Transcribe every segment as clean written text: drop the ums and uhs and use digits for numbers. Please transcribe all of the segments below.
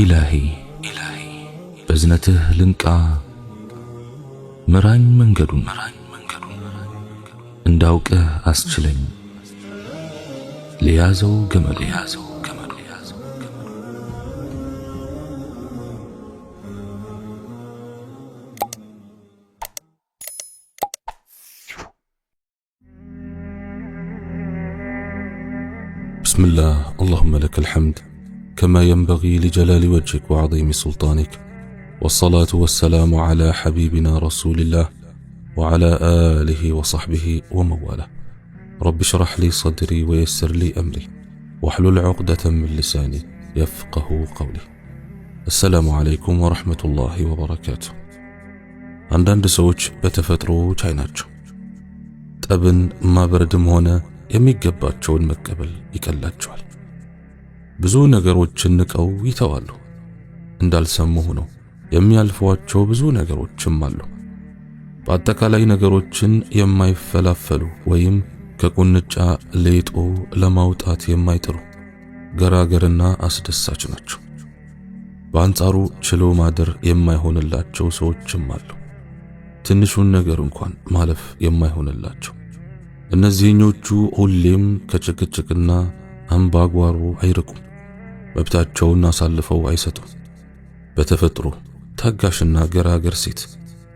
ኢላሂ በዝነትህ ልንቃ፣ ምራኝ መንገዱን እንዳውቅህ አስችለኝ፣ ልያዘው ገመዱ። بسم الله، اللهم لك الحمد كما ينبغي لجلال وجهك وعظيم سلطانك، والصلاة والسلام على حبيبنا رسول الله وعلى آله وصحبه ومواله. رب اشرح لي صدري ويسر لي أمري واحلل عقدة من لساني يفقه قولي. السلام عليكم ورحمة الله وبركاته። አንዳንድ ሰዎች በተፈጥሮ ቻይ ናቸው። ጠብን ማበረድም ሆነ የሚገባቸውን መቀበል ይቀላቸዋል። ብዙ ነገሮችን ንቀው ይተዋሉ። እንዳልሰሙ ሆነው የሚያልፏቸው ብዙ ነገሮችም አሉ። በአጠቃላይ ነገሮችን የማይፈላፈሉ ወይም ከቁንጫ ሌጦ ለማውጣት የማይጥሩ ገራገርና አስደሳች ናቸው። በአንጻሩ ችሎ ማደር የማይሆንላቸው ሰዎችም አሉ። ትንሹን ነገር እንኳን ማለፍ የማይሆንላቸው እነዚህኞቹ ሁሌም ከጭቅጭቅና አምባጓሮ አይርቁም። መብታቸውን አሳልፈው አይሰጡም። በተፈጥሮ ታጋሽና ገራገር ሴት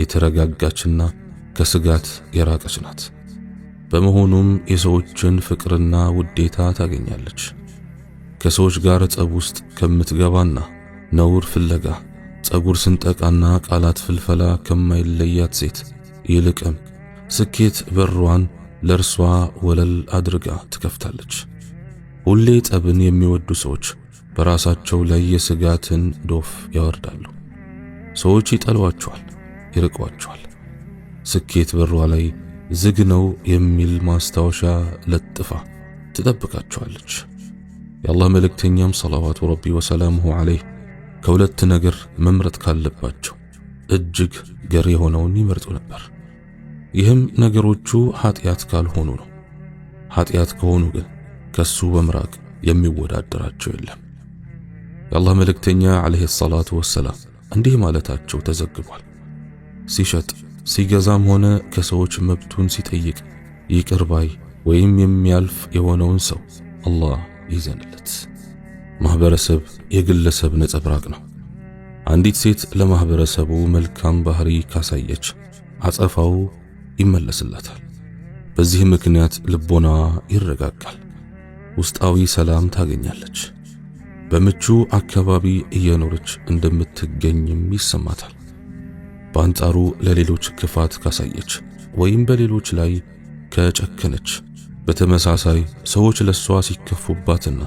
የተረጋጋችና ከስጋት የራቀች ናት። በመሆኑም የሰዎችን ፍቅርና ውዴታ ታገኛለች። ከሰዎች ጋር ጸብ ውስጥ ከምትገባና ነውር ፍለጋ ጸጉር ስንጠቃና ቃላት ፍልፈላ ከማይለያት ሴት ይልቅም ስኬት በሯን ለእርሷ ወለል አድርጋ ትከፍታለች። ሁሌ ጸብን የሚወዱ ሰዎች በራሳቸው ላይ የስጋትን ዶፍ ያወርዳሉ። ሰዎች ይጠሏቸዋል፣ ይርቋቸዋል። ስኬት በሯ ላይ ዝግ ነው የሚል ማስታወሻ ለጥፋ ትጠብቃቸዋለች። የአላህ መልእክተኛም ሰለዋቱ ረቢ ወሰላሙሁ ዐለይህ ከሁለት ነገር መምረጥ ካለባቸው እጅግ ገር የሆነውን ይመርጡ ነበር። ይህም ነገሮቹ ኃጢአት ካልሆኑ ነው። ኃጢአት ከሆኑ ግን ከሱ በምራቅ የሚወዳደራቸው የለም። የአላህ መልእክተኛ ዐለይሂ ሰላቱ ወሰላም እንዲህ ማለታቸው ተዘግቧል። ሲሸጥ ሲገዛም ሆነ ከሰዎች መብቱን ሲጠይቅ ይቅር ባይ ወይም የሚያልፍ የሆነውን ሰው አላህ ይዘንለት። ማህበረሰብ የግለሰብ ነጸብራቅ ነው። አንዲት ሴት ለማህበረሰቡ መልካም ባህሪ ካሳየች አጸፋው ይመለስላታል። በዚህ ምክንያት ልቦናዋ ይረጋጋል፣ ውስጣዊ ሰላም ታገኛለች። በምቹ አካባቢ እየኖረች እንደምትገኝም ይሰማታል። በአንጻሩ ለሌሎች ክፋት ካሳየች ወይም በሌሎች ላይ ከጨከነች በተመሳሳይ ሰዎች ለሷ ሲከፉባትና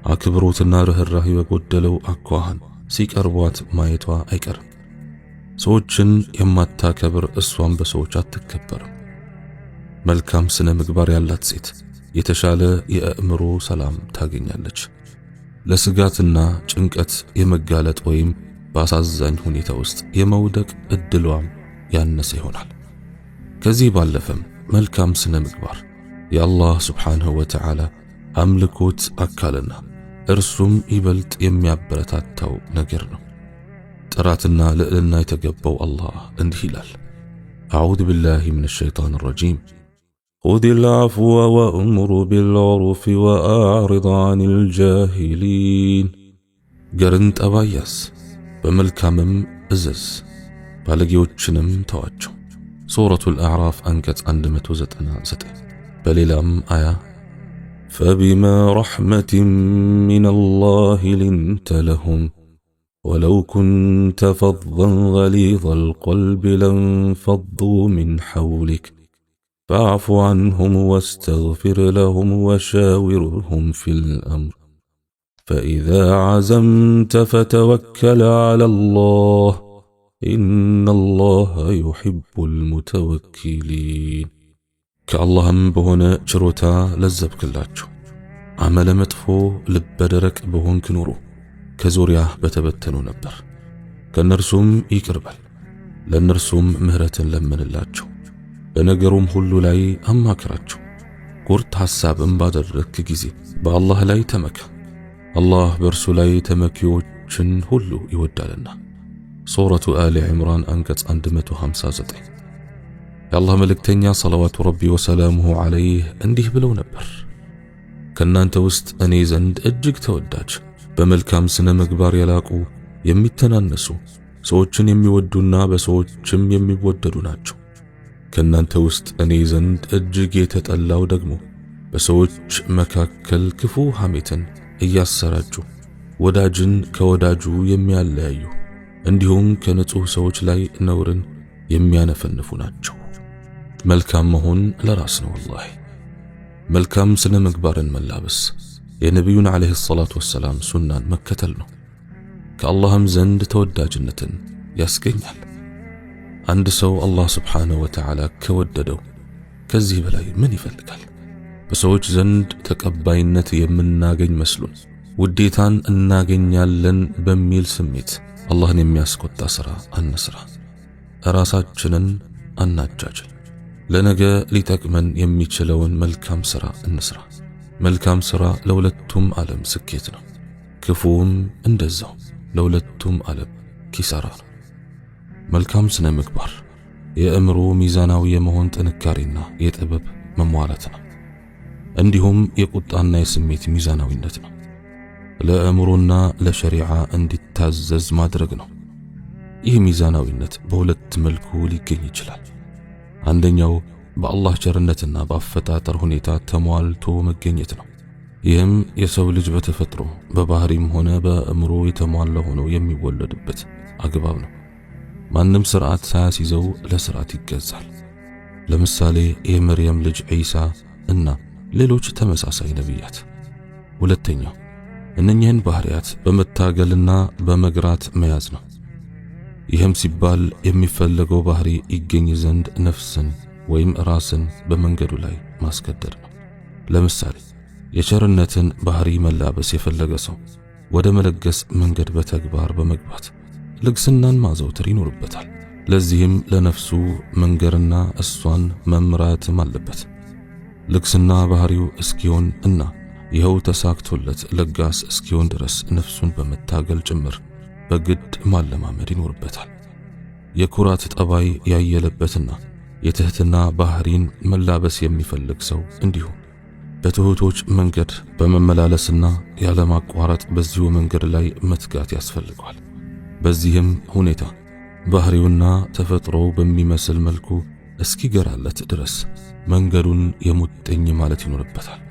አክብሮትና ርህራሄ በጎደለው አኳኋን ሲቀርቧት ማየቷ አይቀርም። ሰዎችን የማታከብር እሷም በሰዎች አትከበርም። መልካም ስነ ምግባር ያላት ሴት የተሻለ የአእምሮ ሰላም ታገኛለች። ለስጋትና ጭንቀት የመጋለጥ ወይም በአሳዛኝ ሁኔታ ውስጥ የመውደቅ እድሏም ያነሰ ይሆናል። ከዚህ ባለፈም መልካም ስነ ምግባር የአላህ ስብሓንሁ ወተዓላ አምልኮት አካልና እርሱም ይበልጥ የሚያበረታታው ነገር ነው። ጥራትና ልዕልና የተገባው አላህ እንዲህ ይላል፣ አዑዙ ቢላሂ ሚነ ሸይጣን ረጂም خذ العفو وأمر بالعرف وأعرض عن الجاهلين። ገርን ጠባይ ያዝ፣ በመልካምም እዘዝ፣ ባለጌዎችንም ተዋቸው። ሱረቱል አዕራፍ አንቀጽ 199። በሌላም አያ فبما رحمة من الله لنت لهم ولو كنت فظا غليظ القلب لانفضوا من حولك فاعف عنهم واستغفر لهم وشاورهم في الأمر فإذا عزمت فتوكل على الله إن الله يحب المتوكلين። ከአላህም በሆነ ችሮታ ለዘብክላቸው። አመለ መጥፎ ልበ ደረቅ በሆንክ ኑሮ ከዙሪያህ በተበተኑ ነበር። ከእነርሱም ይቅር በል፣ ለእነርሱም ምህረትን ለምንላቸው፣ በነገሩም ሁሉ ላይ አማክራቸው። ቁርጥ ሐሳብም ባደረግክ ጊዜ በአላህ ላይ ተመካ። አላህ በእርሱ ላይ ተመኪዎችን መልካሞችን ሁሉ ይወዳልና። ሱረቱ አሊ ዕምራን አንቀጽ 159። የአላህ መልእክተኛ ሰለዋቱ ረቢ ወሰላሙሁ ዐለይህ እንዲህ ብለው ነበር፣ ከእናንተ ውስጥ እኔ ዘንድ እጅግ ተወዳጅ በመልካም ስነ ምግባር የላቁ የሚተናነሱ ሰዎችን የሚወዱና በሰዎችም የሚወደዱ ናቸው። ከእናንተ ውስጥ እኔ ዘንድ እጅግ የተጠላው ደግሞ በሰዎች መካከል ክፉ ሐሜትን እያሰራጩ ወዳጅን ከወዳጁ የሚያለያዩ እንዲሁም ከንጹሕ ሰዎች ላይ ነውርን የሚያነፈንፉ ናቸው። መልካም መሆን ለራስ ነው። ወላሂ መልካም ስነ ምግባርን መላበስ የነቢዩን ዓለይሂ ሰላቱ ወሰላም ሱናን መከተል ነው። ከአላህም ዘንድ ተወዳጅነትን ያስገኛል። አንድ ሰው አላህ ስብሓነሁ ወተዓላ ከወደደው ከዚህ በላይ ምን ይፈልጋል? በሰዎች ዘንድ ተቀባይነት የምናገኝ መስሉን ውዴታን እናገኛለን በሚል ስሜት አላህን የሚያስቆጣ ሥራ አንስራ። ራሳችንን አናጃጅል። ለነገ ሊጠቅመን የሚችለውን መልካም ሥራ እንስራ። መልካም ሥራ ለሁለቱም ዓለም ስኬት ነው። ክፉውም እንደዛው ለሁለቱም ዓለም ኪሳራ ነው። መልካም ስነ ምግባር የእምሮ ሚዛናዊ የመሆን ጥንካሬና የጥበብ መሟላት ነው። እንዲሁም የቁጣና የስሜት ሚዛናዊነት ነው። ለእምሮና ለሸሪዓ እንዲታዘዝ ማድረግ ነው። ይህ ሚዛናዊነት በሁለት መልኩ ሊገኝ ይችላል። አንደኛው በአላህ ቸርነትና በአፈጣጠር ሁኔታ ተሟልቶ መገኘት ነው። ይህም የሰው ልጅ በተፈጥሮ በባህሪም ሆነ በእምሮ የተሟላ ሆኖ የሚወለድበት አግባብ ነው። ማንም ስርዓት ሳያስይዘው ለስርዓት ይገዛል። ለምሳሌ የመርየም ልጅ ዒሳ እና ሌሎች ተመሳሳይ ነቢያት። ሁለተኛው እነኚህን ባህሪያት በመታገልና በመግራት መያዝ ነው። ይህም ሲባል የሚፈለገው ባህሪ ይገኝ ዘንድ ነፍስን ወይም ራስን በመንገዱ ላይ ማስገደድ ነው። ለምሳሌ የቸርነትን ባህሪ መላበስ የፈለገ ሰው ወደ መለገስ መንገድ በተግባር በመግባት ልግስናን ማዘውተር ይኖርበታል። ለዚህም ለነፍሱ መንገርና እሷን መምራትም አለበት። ልግስና ባህሪው እስኪሆን እና ይኸው ተሳክቶለት ለጋስ እስኪሆን ድረስ ነፍሱን በመታገል ጭምር በግድ ማለማመድ ይኖርበታል። የኩራት ጠባይ ያየለበትና የትህትና ባህሪን መላበስ የሚፈልግ ሰው እንዲሁ በትሑቶች መንገድ በመመላለስና ያለማቋረጥ በዚሁ መንገድ ላይ መትጋት ያስፈልገዋል። በዚህም ሁኔታ ባህሪውና ተፈጥሮው በሚመስል መልኩ እስኪገራለት ድረስ መንገዱን የሙጥኝ ማለት ይኖርበታል።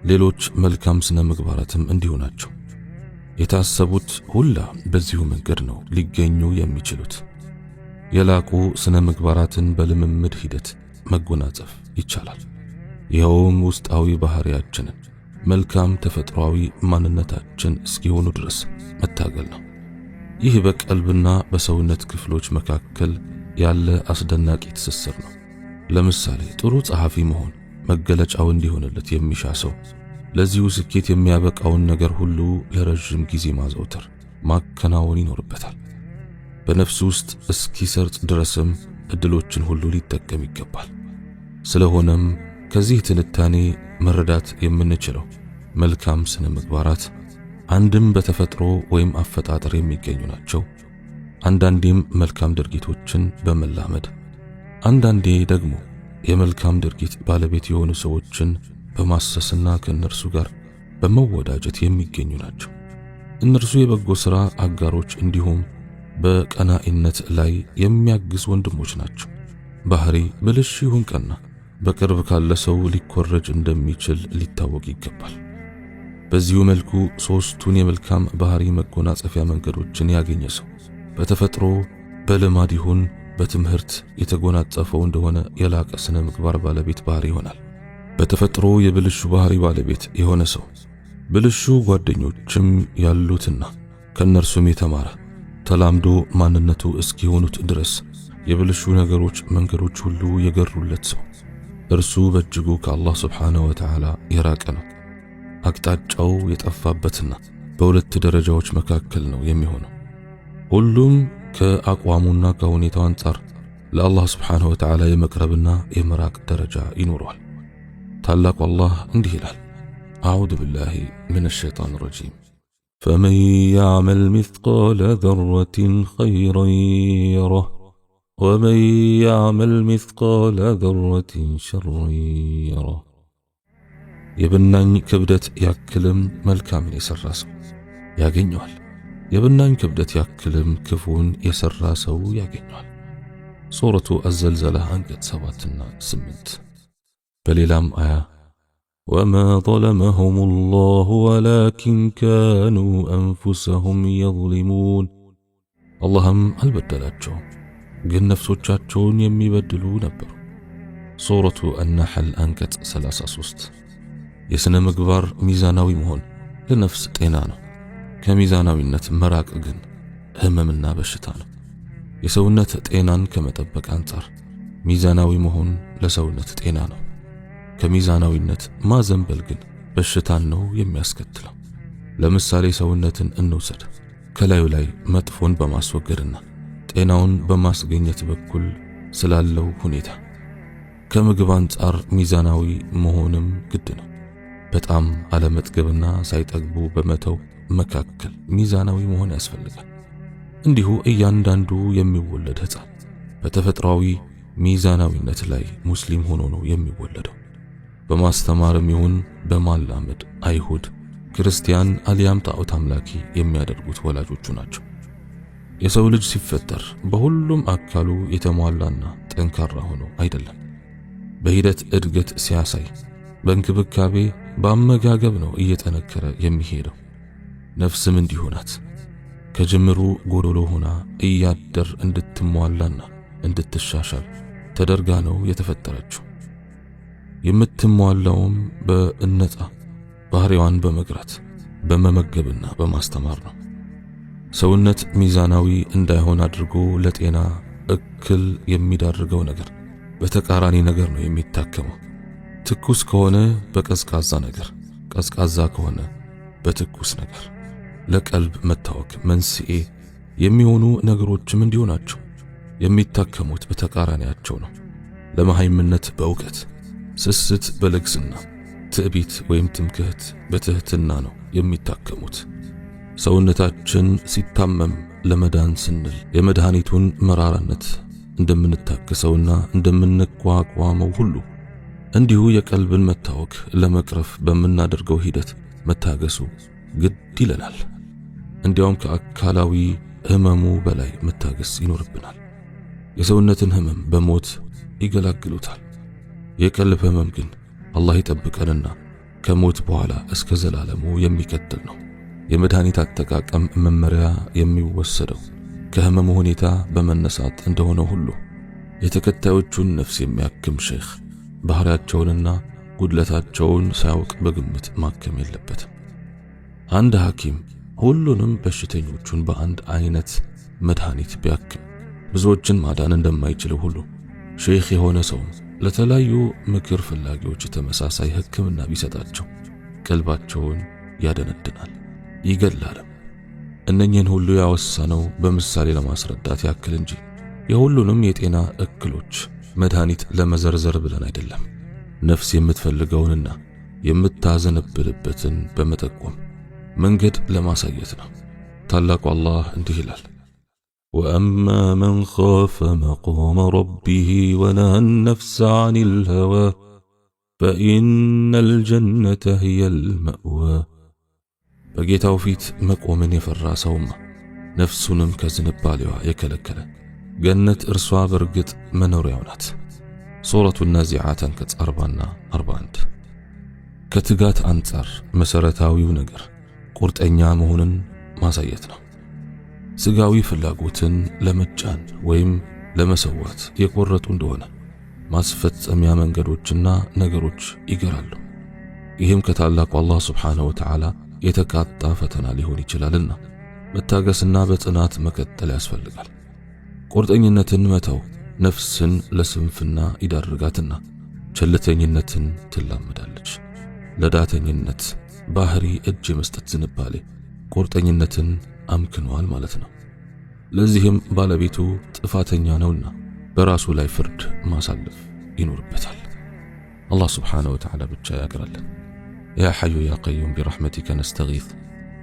ሌሎች መልካም ስነ ምግባራትም እንዲሁ ናቸው። የታሰቡት ሁላ በዚሁ መንገድ ነው ሊገኙ የሚችሉት። የላቁ ስነ ምግባራትን በልምምድ ሂደት መጎናጸፍ ይቻላል። ይኸውም ውስጣዊ ባህሪያችንን መልካም ተፈጥሯዊ ማንነታችን እስኪሆኑ ድረስ መታገል ነው። ይህ በቀልብና በሰውነት ክፍሎች መካከል ያለ አስደናቂ ትስስር ነው። ለምሳሌ ጥሩ ጸሐፊ መሆን መገለጫው እንዲሆንለት የሚሻ ሰው ለዚሁ ስኬት የሚያበቃውን ነገር ሁሉ ለረዥም ጊዜ ማዘውተር ማከናወን ይኖርበታል። በነፍሱ ውስጥ እስኪሰርጽ ድረስም እድሎችን ሁሉ ሊጠቀም ይገባል። ስለሆነም ከዚህ ትንታኔ መረዳት የምንችለው መልካም ስነ ምግባራት አንድም በተፈጥሮ ወይም አፈጣጠር የሚገኙ ናቸው። አንዳንዴም መልካም ድርጊቶችን በመላመድ አንዳንዴ ደግሞ የመልካም ድርጊት ባለቤት የሆኑ ሰዎችን በማሰስና ከእነርሱ ጋር በመወዳጀት የሚገኙ ናቸው። እነርሱ የበጎ ሥራ አጋሮች እንዲሁም በቀናኢነት ላይ የሚያግዝ ወንድሞች ናቸው። ባህሪ ብልሽ ይሁን ቀና በቅርብ ካለ ሰው ሊኮረጅ እንደሚችል ሊታወቅ ይገባል። በዚሁ መልኩ ሦስቱን የመልካም ባህሪ መጎናጸፊያ መንገዶችን ያገኘ ሰው በተፈጥሮ በልማድ ይሁን በትምህርት የተጎናጸፈው እንደሆነ የላቀ ስነ ምግባር ባለቤት ባህሪ ይሆናል። በተፈጥሮ የብልሹ ባህሪ ባለቤት የሆነ ሰው ብልሹ ጓደኞችም ያሉትና ከእነርሱም የተማረ ተላምዶ ማንነቱ እስኪሆኑት ድረስ የብልሹ ነገሮች መንገዶች ሁሉ የገሩለት ሰው እርሱ በእጅጉ ከአላህ ስብሓነሁ ወተዓላ የራቀ ነው። አቅጣጫው የጠፋበትና በሁለት ደረጃዎች መካከል ነው የሚሆነው። ሁሉም ከአቋሙና ከሁኔታው አንጻር ለአላህ ስብሓነሁ ወተዓላ የመቅረብና የመራቅ ደረጃ ይኖረዋል። ታላቁ አላህ እንዲህ ይላል፣ አዑዙ ቢላሂ ሚነ ሸይጣን ረጂም فمن يعمل مثقال ذرة خيرا يره ومن يعمل مثقال ذرة شرا يره። የብናኝ ክብደት ያክልም መልካምን የሠራ ሰው ያገኘዋል፣ የብናኝ ክብደት ያክልም ክፉን የሠራ ሰው ያገኘዋል። ሱረቱ አዘልዘላ አንቀጽ 7ና 8። በሌላም አያ وما ظلمهم الله ولكن كانوا أنفسهم يظلمون። አላህም አልበደላቸውም፣ ግን ነፍሶቻቸውን የሚበድሉ ነበሩ። ሱረቱ አነሐል አንቀጽ 33። የሥነ ምግባር ሚዛናዊ መሆን ለነፍስ ጤና ነው። ከሚዛናዊነት መራቅ ግን ህመምና በሽታ ነው። የሰውነት ጤናን ከመጠበቅ አንጻር ሚዛናዊ መሆን ለሰውነት ጤና ነው። ከሚዛናዊነት ማዘንበል ግን በሽታን ነው የሚያስከትለው። ለምሳሌ ሰውነትን እንውሰድ። ከላዩ ላይ መጥፎን በማስወገድና ጤናውን በማስገኘት በኩል ስላለው ሁኔታ ከምግብ አንጻር ሚዛናዊ መሆንም ግድ ነው። በጣም አለመጥገብና ሳይጠግቡ በመተው መካከል ሚዛናዊ መሆን ያስፈልጋል። እንዲሁ እያንዳንዱ የሚወለድ ሕፃን በተፈጥሯዊ ሚዛናዊነት ላይ ሙስሊም ሆኖ ነው የሚወለደው። በማስተማርም ይሁን በማላመድ አይሁድ፣ ክርስቲያን አሊያም ጣዖት አምላኪ የሚያደርጉት ወላጆቹ ናቸው። የሰው ልጅ ሲፈጠር በሁሉም አካሉ የተሟላና ጠንካራ ሆኖ አይደለም። በሂደት እድገት ሲያሳይ በእንክብካቤ በአመጋገብ ነው እየጠነከረ የሚሄደው። ነፍስም እንዲሁ ናት። ከጅምሩ ጎዶሎ ሆና እያደር እንድትሟላና እንድትሻሻል ተደርጋ ነው የተፈጠረችው። የምትሟላውም በእነጣ ባህሪዋን በመግራት በመመገብና በማስተማር ነው። ሰውነት ሚዛናዊ እንዳይሆን አድርጎ ለጤና እክል የሚዳርገው ነገር በተቃራኒ ነገር ነው የሚታከመው። ትኩስ ከሆነ በቀዝቃዛ ነገር፣ ቀዝቃዛ ከሆነ በትኩስ ነገር። ለቀልብ መታወክ መንስኤ የሚሆኑ ነገሮችም እንዲሁ ናቸው። የሚታከሙት በተቃራኒያቸው ነው። ለመሃይምነት በእውቀት፣ ስስት በልግስና፣ ትዕቢት ወይም ትምክህት በትህትና ነው የሚታከሙት። ሰውነታችን ሲታመም ለመዳን ስንል የመድኃኒቱን መራራነት እንደምንታከሰውና እንደምንቋቋመው ሁሉ እንዲሁ የቀልብን መታወክ ለመቅረፍ በምናደርገው ሂደት መታገሱ ግድ ይለናል። እንዲያውም ከአካላዊ ህመሙ በላይ መታገስ ይኖርብናል። የሰውነትን ህመም በሞት ይገላግሉታል። የቀልብ ህመም ግን አላህ ይጠብቀንና ከሞት በኋላ እስከ ዘላለሙ የሚቀጥል ነው። የመድኃኒት አጠቃቀም መመሪያ የሚወሰደው ከህመሙ ሁኔታ በመነሳት እንደሆነ ሁሉ የተከታዮቹን ነፍስ የሚያክም ሼኽ ባህሪያቸውንና ጉድለታቸውን ሳያውቅ በግምት ማከም የለበትም። አንድ ሐኪም ሁሉንም በሽተኞቹን በአንድ አይነት መድኃኒት ቢያክም ብዙዎችን ማዳን እንደማይችል ሁሉ ሼኽ የሆነ ሰውም ለተለያዩ ምክር ፈላጊዎች ተመሳሳይ ሕክምና ቢሰጣቸው ቀልባቸውን ያደነድናል፣ ይገላልም። እነኝህን ሁሉ ያወሳነው በምሳሌ ለማስረዳት ያክል እንጂ የሁሉንም የጤና እክሎች መድኃኒት ለመዘርዘር ብለን አይደለም። ነፍስ የምትፈልገውንና የምታዘነብልበትን በመጠቆም መንገድ ለማሳየት ነው። ታላቁ አላህ እንዲህ ይላል፣ ወአማ መን ኻፈ መቃመ ረቢህ ወነሃ ነፍሰ ዐኒል ሀዋ ፈኢነል ጀነተ ሂየል መእዋ። በጌታው ፊት መቆምን የፈራ ሰውማ ነፍሱንም ከዝንባሌዋ የከለከለ ገነት እርሷ በርግጥ መኖሪያው ናት። ሱረቱ ናዚዓት አንቀጽ 40ና 41። ከትጋት አንጻር መሰረታዊው ነገር ቁርጠኛ መሆንን ማሳየት ነው። ስጋዊ ፍላጎትን ለመጫን ወይም ለመሰዋት የቆረጡ እንደሆነ ማስፈጸሚያ መንገዶችና ነገሮች ይገራሉ። ይህም ከታላቁ አላህ ስብሓነሁ ወተዓላ የተቃጣ ፈተና ሊሆን ይችላልና መታገስና በጽናት መቀጠል ያስፈልጋል። ቁርጠኝነትን መተው ነፍስን ለስንፍና ይዳርጋትና ቸልተኝነትን ትላመዳለች። ለዳተኝነት ባህሪ እጅ የመስጠት ዝንባሌ ቁርጠኝነትን አምክኗል ማለት ነው። ለዚህም ባለቤቱ ጥፋተኛ ነውና በራሱ ላይ ፍርድ ማሳለፍ ይኖርበታል። አላህ ስብሓነሁ ወተዓላ ብቻ ያግራለን። ያ ሐዩ ያ ቀዩም ቢረሕመቲከ ነስተጊዝ።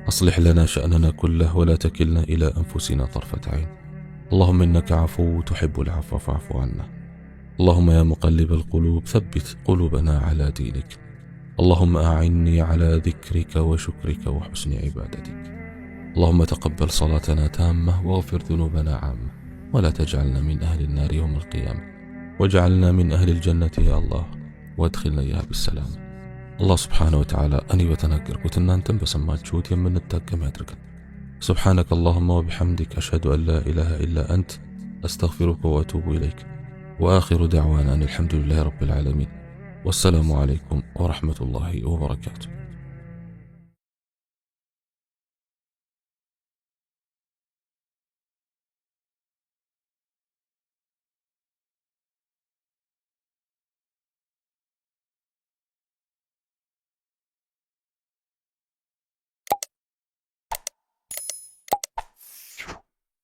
أصلح لنا شأننا كله ولا تكلنا إلى أنفسنا طرفة عين. اللهم إنك عفو تحب العفو فاعف عنا. اللهم يا مقلب القلوب ثبت قلوبنا على دينك. اللهم أعني على ذكرك وشكرك وحسن عبادتك. اللهم تقبل صلاتنا تامة واغفر ذنوبنا عامة، ولا تجعلنا من أهل النار يوم القيامة، واجعلنا من أهل الجنة يا الله، وادخلنا إياها بالسلامة። አላህ ስብሓነ ወተዓላ እኔ በተናገርኩት እናንተም በሰማችሁት የምንጠቀም ያድርገን። سبحانك اللهم وبحمدك، أشهد أن لا إله إلا أنت، أستغفرك وأتوب إليك. وآخر دعوانا أن الحمد لله رب العالمين، والسلام عليكم ورحمة الله وبركاته.